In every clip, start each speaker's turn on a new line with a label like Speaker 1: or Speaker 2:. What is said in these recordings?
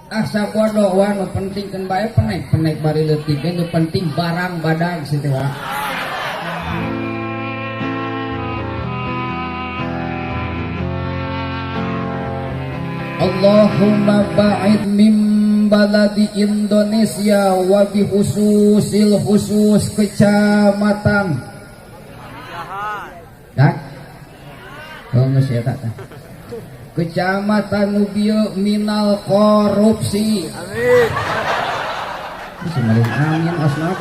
Speaker 1: Ah, sabodo wah, nu penting keun bae penek penek bari leutik ge, nu penting barang badag situ wa. Allahumma ba'id min baladi Indonesia wa bi khususil khusus kecamatan Dak. Oh, geus eta tah. Kecamatan nu bieu minal korupsi.
Speaker 2: Amin.
Speaker 1: Bisa maling amin osnok.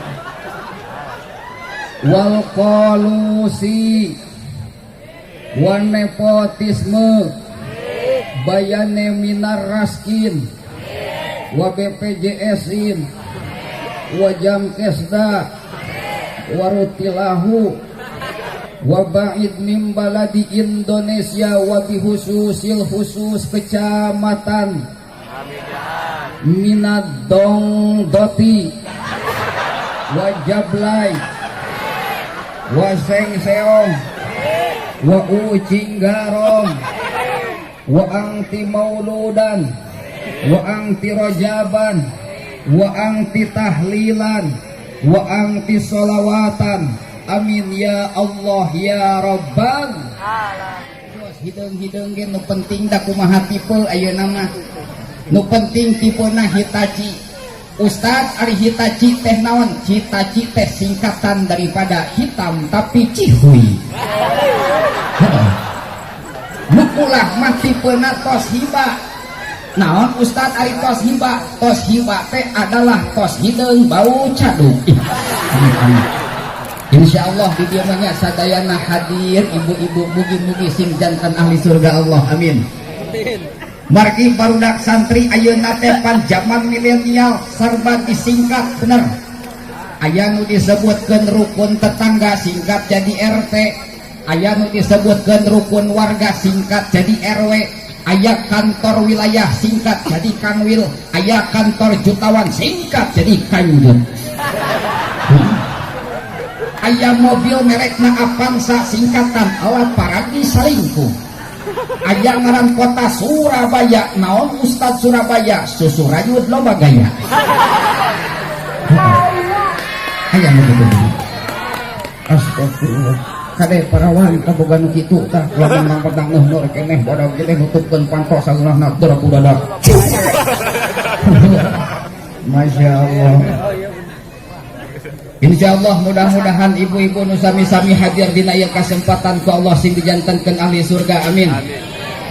Speaker 1: Wal kolusi wan nepotisme bayane minar raskin wa BPJS-in wa jamkesda warutilahu wa ba'id min baladi Indonesia wa bihususil khusus kecamatan Minadong Doti wa Jablay wa Sengseong wa Ucing Garong wa angti mauludan wa angti rojaban wa angti tahlilan wa angti solawatan. Amin ya Allah ya Rabbal alamin. Hideung-hideung ge nu penting da kumaha tipe ayeuna mah, nu penting tipena Hitachi. Ustad, ari Hitachi teh naon? Hitachi teh singkatan daripada hitam tapi cihuy. Heeh. Nu ulah mah tipena tos hiba. Naon, Ustad, ari tos hiba? Tos hiba teh adalah tos hideung bau caduk. Ih, amin, amin. Insya Allah di dieu mah nya sadayana hadir ibu-ibu, mugi-mugi sing janten ahli surga Allah, amin.
Speaker 2: Amin.
Speaker 1: Margi barudak santri ayeuna teh pan zaman milenial, serba disingkat, bener. Aya nu disebutkeun rukun tetangga, singkat jadi RT. Aya nu disebutkeun rukun warga, singkat jadi RW. Aya kantor wilayah, singkat jadi kanwil. Aya kantor jutawan, singkat jadi kanjut. Aya mobil merekna Avanza, singkatan alat paragi salingkuh. Aya ngaran kota Surabaya. Naon, Ustad, Surabaya? Susu rayud loba gaya. Aya nu kitu. Astagfirullah, kade parawan kaboga nu kitu tah. Lamun mang pedang nuh keneh bodoh gede nutupkeun panto sageulahna derabudadak. Masya Allah. Insya Allah mudah-mudahan ibu-ibu nu sami-sami hadir dina ieu kesempatan ku Allah sing dijantenkeun ahli surga, amin.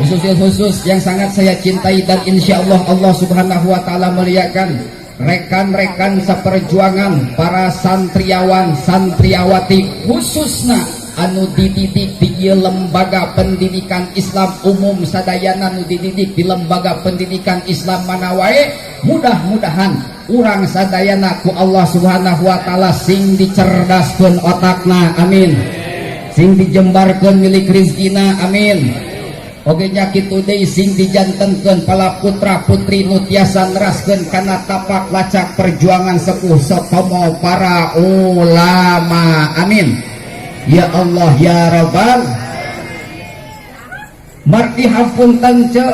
Speaker 1: Khusus khusus yang sangat saya cintai dan insya Allah Allah Subhanahu wa taala muliakan, rekan-rekan seperjuangan, para santriawan santriawati, khususna anu dididik di ieu lembaga pendidikan Islam umum sadayana, nu dididik di lembaga pendidikan Islam mana wae, mudah-mudahan urang sadayana ku Allah Subhanahu wa taala sing dicerdaskeun otakna, amin, sing dijembarkeun milik rizkina, amin. Oge nya kitu deui, sing dijantenkeun pala putra putri nu tiasa neraskeun kana tapak lacak perjuangan sepuh sotomo para ulama, amin ya Allah ya Rabbal. Margi hapunten ce,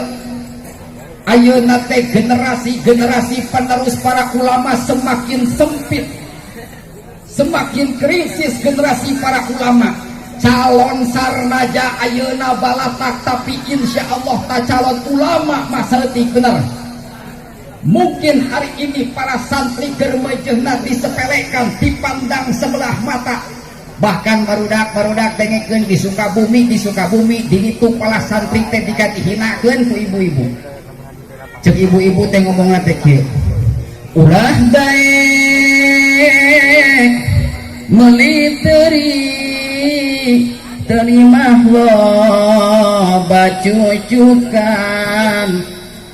Speaker 1: ayeuna teh generasi-generasi penerus para ulama semakin sempit, semakin krisis generasi para ulama. Calon sarnaja ayeuna balatak, tapi insya Allah tak calon ulama masa leutik, bener. Mungkin hari ini para santri germejehna disepelekan, dipandang sebelah mata. Bahkan barudak barudak dengekeun, di Sukabumi, di Sukabumi di itu kepala santri teh dihinakeun ku ibu-ibu. Cek ibu-ibu teh ngomongna teh kieu, "Ulah daek meuli teri, terima loba cucukan.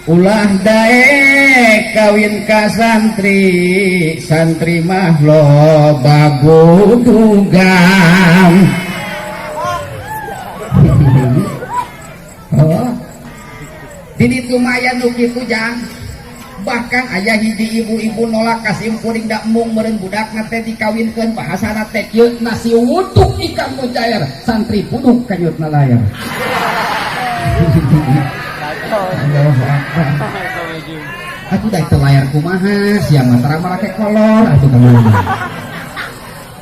Speaker 1: Ulah daek kawin ka santri, santri mah loba gudugan." Oh, di ditu mah aya nu kitu jang. Bahkan aya hiji ibu-ibu nolak ka simkuring, da embung meureun budakna teh dikawinkeun, bahasana teh kieu, "Nasi uduk ikan mujair, santri buduk kanyut layar." Allahu Akbar. Atuh da teu layar kumaha sia mah tara make kolor atuh kamu.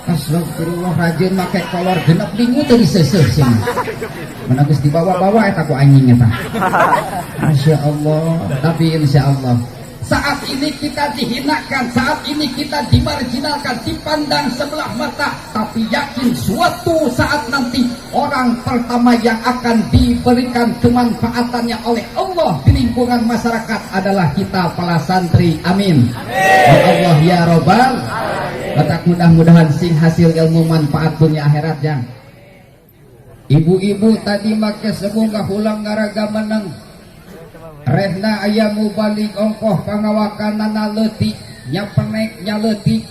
Speaker 1: Astagfirullah, rajin make kolor 6 minggu teu diseuseuh sia mah. Mana geus dibawa-bawa eta ku anjing eta. Masya Allah, tapi insya Allah saat ini kita dihinakan, saat ini kita dimarginalkan, dipandang sebelah mata, tapi yakin suatu saat nanti orang pertama yang akan diberikan kemanfaatannya oleh Allah di lingkungan masyarakat adalah kita para santri. Amin. Ya Allah ya Robbal. Letak mudah-mudahan sing hasil ilmu manfaat dunia akhirat ya. Ibu-ibu tadi make semoga hulang ngaraga menang. Rehna aya mubalig ongkoh pangawakanana leutik, nya penek nya leutik.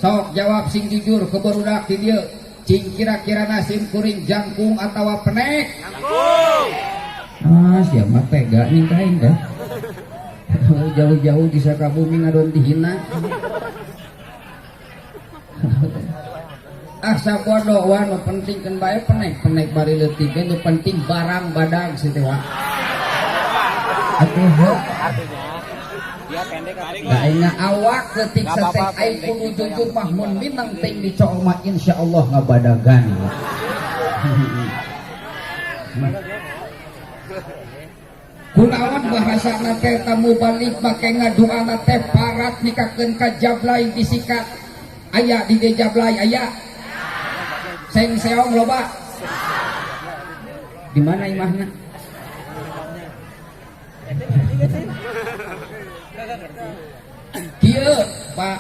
Speaker 1: Sok jawab sing jujur ke barudak di dieu. Cing kira-kira sim kuring jangkung atawa penek?
Speaker 2: Jangkung.
Speaker 1: Ah, siapa tega nih kain dah. Jauh-jauh di Sukabumi ngadon dihina. Ah, sabodo wah, nu penting kan bae penek penek bari leutik ge, nu penting barang badag si teh wa. Atuh heuh.
Speaker 2: Artinya dia pendek atau
Speaker 1: Da aing awak leutik
Speaker 2: Gak
Speaker 1: satek
Speaker 2: apa-apa,
Speaker 1: aing
Speaker 2: pendek
Speaker 1: kudu
Speaker 2: juga
Speaker 1: jujur
Speaker 2: yang
Speaker 1: mah
Speaker 2: penting
Speaker 1: mun
Speaker 2: badan.
Speaker 1: minang ting dicool mah insyaallah ngabadagan. Kunaon bahasana teh tamu balik make ngaduana teh parat nikakeun ka jablay disikat. Aya di dieu jablay aya. Seng seong loba. Di mana imahna? Kieu Pak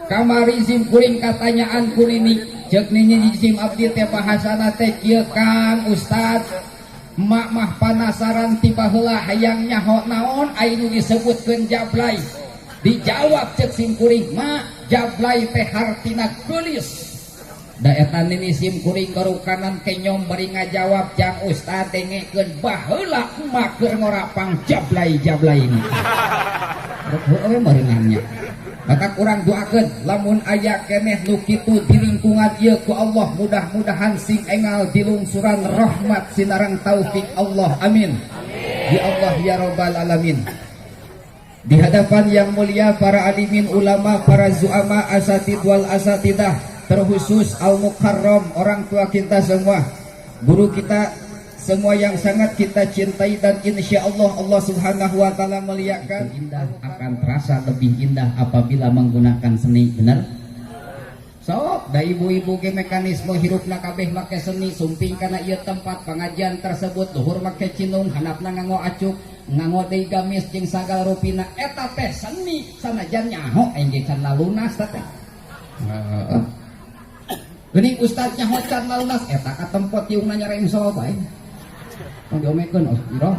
Speaker 1: kamari sim kuring katanyaan ku nini ceuk nini sim abdi teh bahasana teh kieu Kang Ustad emak mah panasaran ti baheula hayang nyaho naon anu disebutkeun jablay. Dijawab ceuk sim kuring mak jablay teh hartina geulis. Da eta nini sim kuring garukanan kenyom bari ngajawab jang Ustad dengekeun baheula emak keur ngorapang jablay-jablay ini. Heueuh meureunannya. Maka kurang doakeun lamun aya keneh nu kitu di lingkungan ieu ku Allah mudah-mudahan sing engal dilungsuran rahmat sinareng taufik Allah. Amin. Ya Allah ya Rabbal alamin. Di hadapan yang mulia para alimin ulama, para zuama, asatid wal asatidah, terkhusus al-mukarram, orang tua kita semua, guru kita semua yang sangat kita cintai dan insya Allah Allah Subhanahu wa taala muliakan. Indah akan terasa lebih indah apabila menggunakan seni, benar? Sok, da ibu-ibu ge mekanisme hirupna kabeh make seni, sumping kana ieu tempat pengajian tersebut, luhur make cinung, handapna nganggo acuk, nganggo deui gamis jeung sagala rupina, eta teh seni, sanajan nyaho aing ge can lalunas teh. Heeh. Geuning ustad nyaho can lalunas eta ka tempat tiungna nyarengso bae. Tong diomekeun oh iro.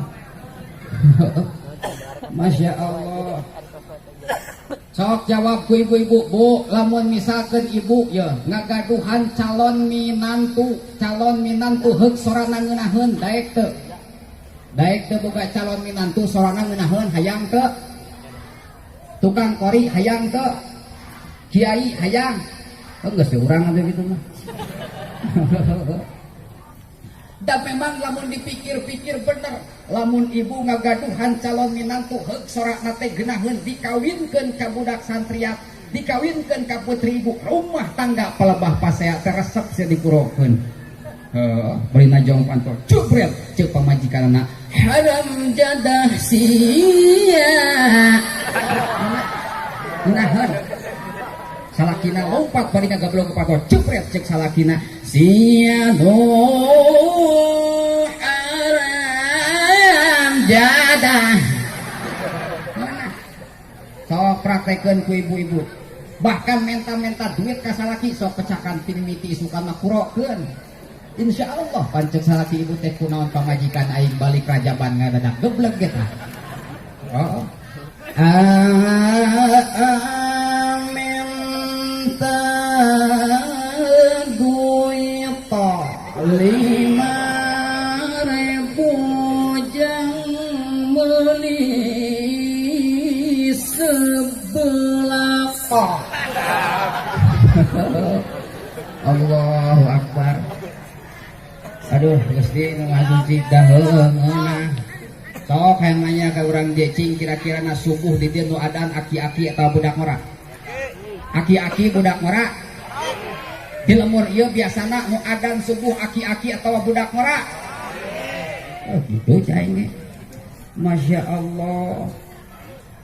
Speaker 1: Masya Allah. Sok jawab ku ibu-ibu, Bu, lamun misalkan ibu ya ngagaduhan calon minantu heuk sorana ngeunaheun daek teu? Daek teu boga calon minantu sorana ngeunaheun hayang teu? Tukang kori hayang teu? Kiai hayang? Oh, geus urang atuh kitu mah. Dan memang lamun dipikir-pikir bener, lamun ibu ngagaduhan calon minantu heuk sorakna teh geunaheun dikawinkeun ka budak santriat, dikawinkeun ka putri ibu, rumah tangga palebah pasea teh resep sia dikurokeun. Heuh, bari najong pantol, jebret ceuk pamajikanna, haram jadah sia. Ngeunaheun. Salakina lompat bari ngagablok ke pantol, jebret ceuk salakina, sia nu haram jadah. Mana? Sok praktekeun ku ibu-ibu. Bahkan menta-menta duit ka salaki sok pecakan tinimiti isukan mah kurokeun. Insya Allah pancek salaki ibu teh kunaon pamajikan aing balik rajaban ngadadak geblek gitu. Oh. Minta duit 5.000 jang meuli sebelah. Allahu Akbar. Aduh, Gusti nu Maha Suci daheung ngeunah. Sok Sok hayang nanya ka urang dieu, cing kira-kira na subuh di dieu nu adan aki-aki atau budak ngora? Aki-aki budak ngora? Di lemur ieu biasana nu adan subuh aki-aki atau budak ngora? Oh gitu cai ge. Masya Allah.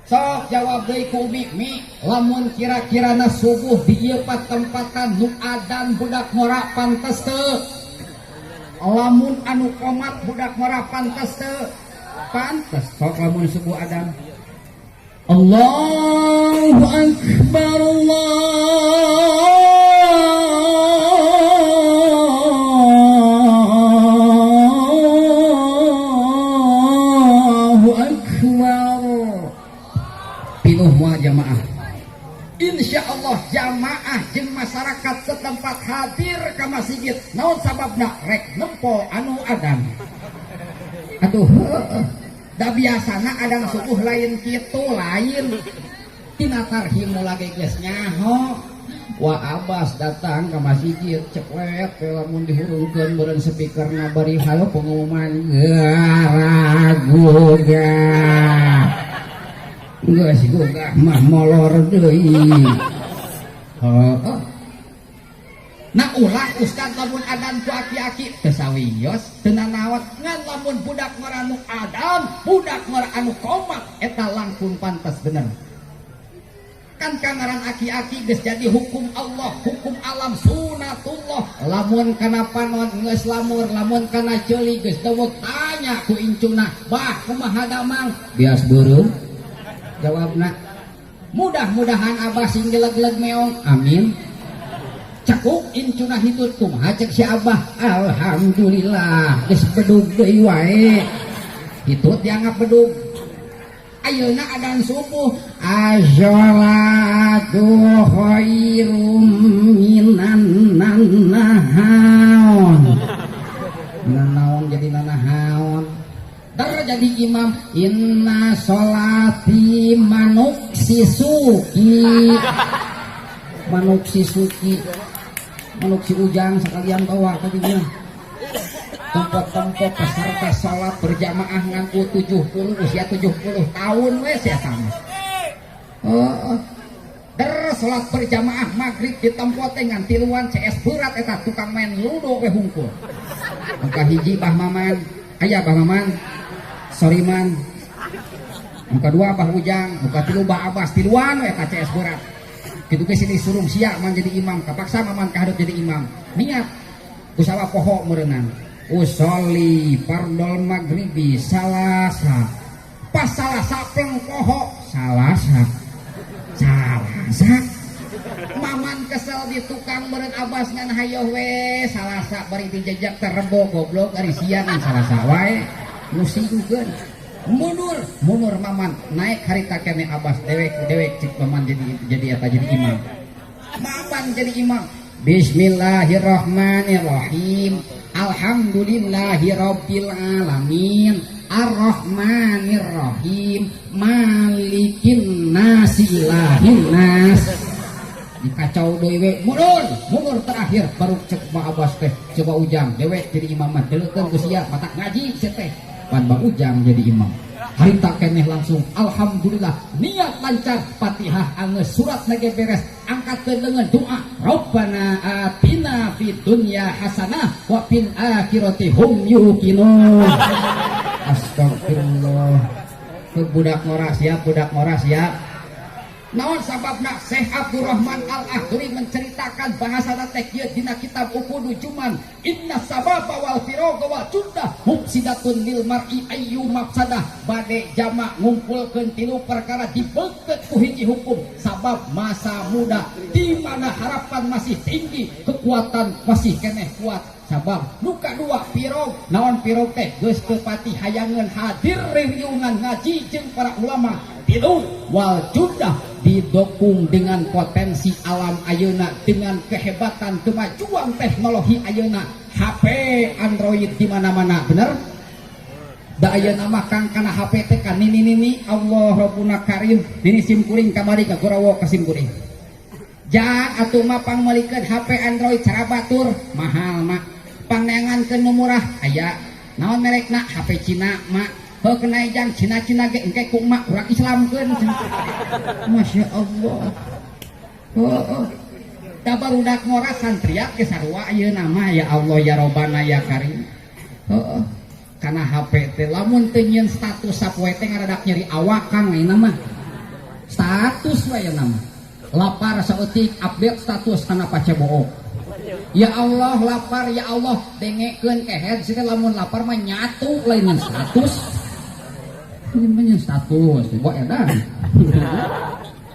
Speaker 1: Sok jawab deui ku Umi, Mi, lamun kira-kira na subuh di ieu patempatan nu adan budak ngora pantes teu? Lamun anu komat budak ngora pantes teu? Pantes. Sok lamun subuh adan. Allahu Akbar, Allahu Akbar. Pinuh moal jamaah? Insya Allah jamaah jeung masyarakat setempat hadir ke masjid. Naon sababna? Rek nempo anu adan. Aduh, heueuh. Da biasana adan subuh lain kitu, lain. Tina tarhim lagi geus nyaho. Wa Abbas datang ke masjid cepet we lamun dihurungkeun beureun speakerna bari hayo pengumuman garaguga. Geus gugah mah molor deui. Heeh. Nah ulah ustad lamun adan ku aki-aki teu sawios teu nanaon, ngan lamun budak ngora nu adan, budak ngora anu komat eta langkung pantas bener. Kan kangaran aki-aki geus jadi hukum Allah, hukum alam, sunatullah. Lamun kana panon geus lamur, lamun kana ceuli geus dewek, tanya ku incuna, "Bah, kumaha damang?" Bias beureum. Jawabna, "Mudah-mudahan abah sing geleg-geleg meong." Amin. Cekuk incuna hitut, kumaha cek si abah? Alhamdulillah geus bedug deui wae. Hitut dianggap bedug. Ayeuna adan subuh, az-sholatu khairum minan nahaon. Nanaon jadi nanahaon. Ter jadi imam, inna sholati manuk sisuki. Manuk sisuki. Manuk si Ujang sekalian bawa tadinya. Tempat-tempat peserta sholat berjamaah ngan 70, usia 70 tahun wes ya sama. Oh, der sholat berjamaah maghrib di tempat ngan tiluan CS berat eta tukang main ludo we hungkul. Muka hiji Bah Maman, aya Bah Maman, Soriman. Muka dua Bah Ujang, muka tilu Bah Abbas, tiluan we eta CS berat. Kitu ge sini surung sia man jadi imam, kapaksa Maman kahadep jadi imam. Niat usaha poho meureunan. Usolli fardol maghribi salasa. Pas salasa pleng poho salasa. Salasa. Maman kesel di tukang meureun Abbas ngan hayoh we salasa bari dijejak terebo goblok ari sia ngan salasa wae musingkeun. Mundur, mundur Maman naik harita kene Abbas dewek dewek cik Maman jadi apa jadi imam. Maman jadi imam. Bismillahirrahmanirrahim. Alhamdulillahirabbil alamin. Arrahmanirrahim. Malikin nasi ilahin nas. Dikacau deui we mundur, mundur terakhir baru cek Pak Abbas teh coba Ujang dewek jadi imaman deleukeun ku sia matak ngaji sia teh. Pan Bang Ujang jadi imam. Harita keneh langsung alhamdulillah niat lancar, Fatihah angeus, surat lagi beres, angkat ke lengan doa, Rabbana atina fid dunya hasanah wa fil akhirati hum yuqinun. Astagfirullah. Ke budak ngora siap, budak ngora siap. Naon sababna? Syekh Abdurrahman Al-Akhdari menceritakan bahasa teh kieu dina kitab Uqudu Juman, inna sababa wal firoga wal jundah mufsidatun lil mar'i ayyu mafsadah. Bade jamak ngumpulkeun tilu perkara dibeukeut ku hiji hukum. Sabab masa muda di mana harapan masih tinggi, kekuatan masih keneh kuat. Sabab nu kadua pirog. Naon pirog teh? Geus teu pati hayangeun hadir riungan ngaji jeung para ulama. Tilu wal jundah didukung dengan potensi alam ayeuna, dengan kehebatan kemajuan teknologi ayeuna, HP Android di mana-mana, bener? Da ayeuna mah kang kana HP teh kan nini nini Allah Rabbuna Karim nini sim kuring kamari ka gorowo ka sim kuring. Jang atuh mah pangmeulikeun HP Android cara batur mahal mah, pangneangankeun nu murah aya. Naon merekna? HP Cina mak. Heuh kena jang Cina-Cina ge engke ku emak urang Islamkeun. Masya Allah. Heuh. Da barudak ngora santriat ge sarua ayeuna mah ya Allah ya Robbana ya Karim. Heeh. Kana HP teh lamun teu nyieun status sapoe teh ngaradak nyeri awak Kang ayeuna mah. Status we ayeuna mah. Lapar saeutik update status kana pacebook. Ya Allah lapar ya Allah dengekeun kehed sih lamun lapar mah nyatu lain status. Ini mah status bawa edan.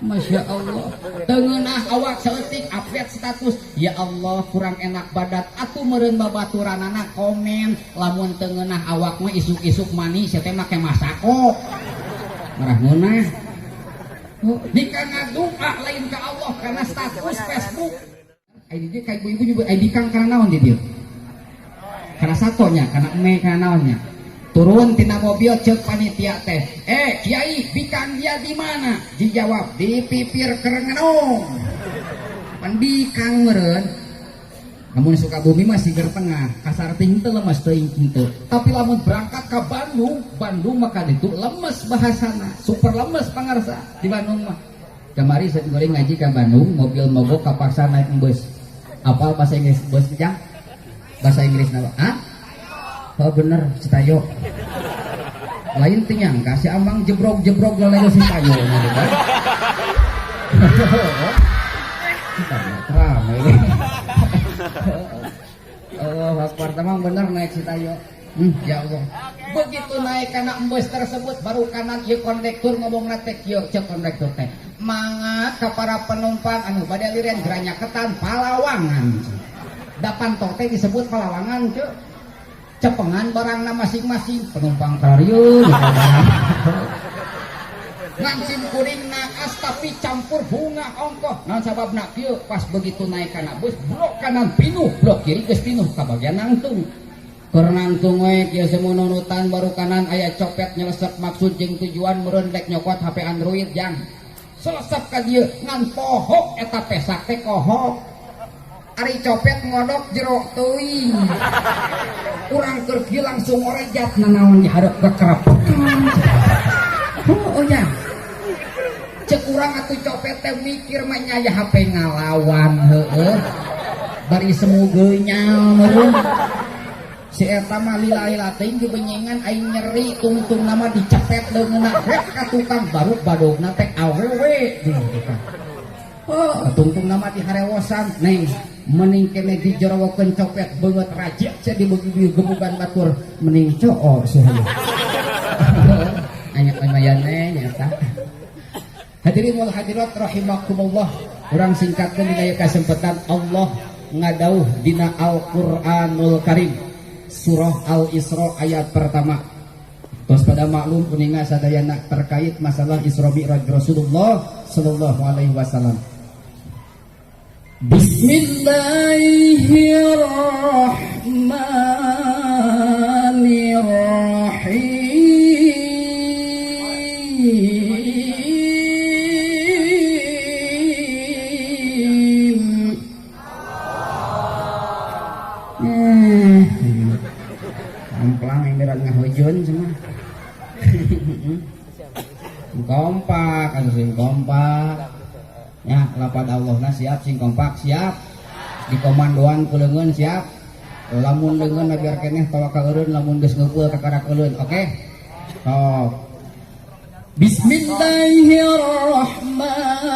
Speaker 1: Masya Allah. Tengenah awak saeutik update status. Ya Allah kurang enak badan atuh meureun babaturanana komen lamun tengenah awak mah isuk-isuk mani sia teh make masako. Marah ngeunah. Dika ngadoa lain ka Allah karena status Facebook. Ai di dieu ka ibu-ibu nyebut ai bikang karena naon di dieu? Karena satonya, karena eme, karena naonnya. Turun tina mobil cek panitia teh. Kiai, bikang dia di mana? Dijawab di pipir Kerengenong. Pan bikang meureun. Lamun Sukabumi mah siger tengah, kasar ting teu lemes teuing teu. Tapi lamun berangkat ke Bandung, Bandung maka ditu lemes bahasana, super lemes pangarsa di Bandung mah. Kamari saya goreng ngaji ke Bandung, mobil mogok kapaksa naik bus. Apa bahasa Inggris bus jang? Bahasa Inggris napa? Hah? Oh bener, Citayo. Lain teu nyangka si Amang jebrog-jebrog lalayo si Tayo. Citayo rame. Oh, Akbar tamang bener naik Citayo. Ya Allah. Begitu naik kana bus tersebut baru kanan ieu kondektur ngomong teh kieu cek kondektur teh. Mangga ka para penumpang anu bade liren geranyaketan Palawangan. Da panto teh disebut Palawangan cek. Cepengan barangna masing-masing penumpang kararieu ngancim kuring naas tapi campur bunga ongkoh. Naon sababna kieu pas begitu naik kana bus blok kanan pinuh blok kiri geus pinuh ka bagian nangtung. Keur nangtung we kieu semununutan baru kanan aya copet nyelesep maksud jeung tujuan meureun rek nyokot HP Android jang. Selesep ka dieu ngan pohok eta pesak teh kohok. Ari copet ngodok jero teuing. Urang keur kieu langsung orejat nanaon di hareup kekerepekan. Oh ya. Cek urang atuh copet teh mikir mah nya aya HP ngalawan heueuh. Bari semu geunyal meureun. Si eta mah lila-lila teuing dibenyengan aing nyeri tungtung nama dicepet leungeunna rek ka tukang baru badogna teh awewe di tukang. Oh, tungtung nama diharewosan neng mending kene dijorowokeun copet beungeut raja sia digebugan batur mending coo sia. Anya lumayan nyata. Hadirin wal hadirat rahimakumullah. Urang singkatkeun dina ieu kasempatan Allah ngadauh dina Al-Qur'anul Karim. Surah Al-Isra ayat pertama. Terus pada maklum kuninga sadayana terkait masalah Isra Mi'raj Rasulullah sallallahu alaihi wasallam. Bismillahirrahmanirrahim. Amplang yang berat ngahujun semua. Kompak, anu sing kompak. Ya, lapad Allahna siap sing kompak siap. Di komandoan ku leungeun siap. Lamun leungeun biar keneh tawa ka eureun lamun geus ngeupeul ka karak eureun. Oke? Sok. Bismillahirrahmanirrahim.